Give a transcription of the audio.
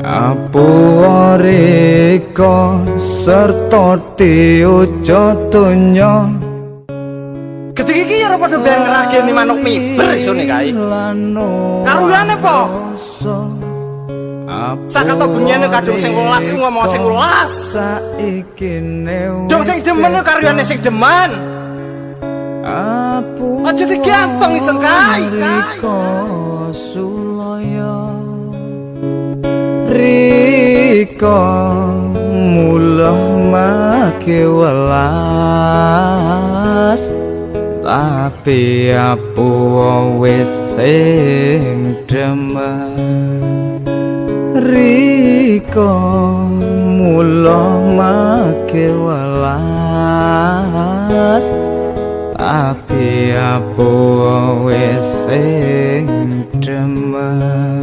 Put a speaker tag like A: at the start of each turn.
A: Apu rika serta diuja donya.
B: Gedhe iki ya ora padha ben ngrageni manuk miber isone kae. Karuyane po. Sakato bengene kadung sing welas iku ngomong sing welas.
A: Saiki.
B: Dong sing demen iku karuyane sing demen.
A: Apu
B: Aja digantung ison kae, kae.
A: Rika sulaya rika mula make welas, tapi apu wis sing demen. Rika mula make welas, tapi apu wis sing demen.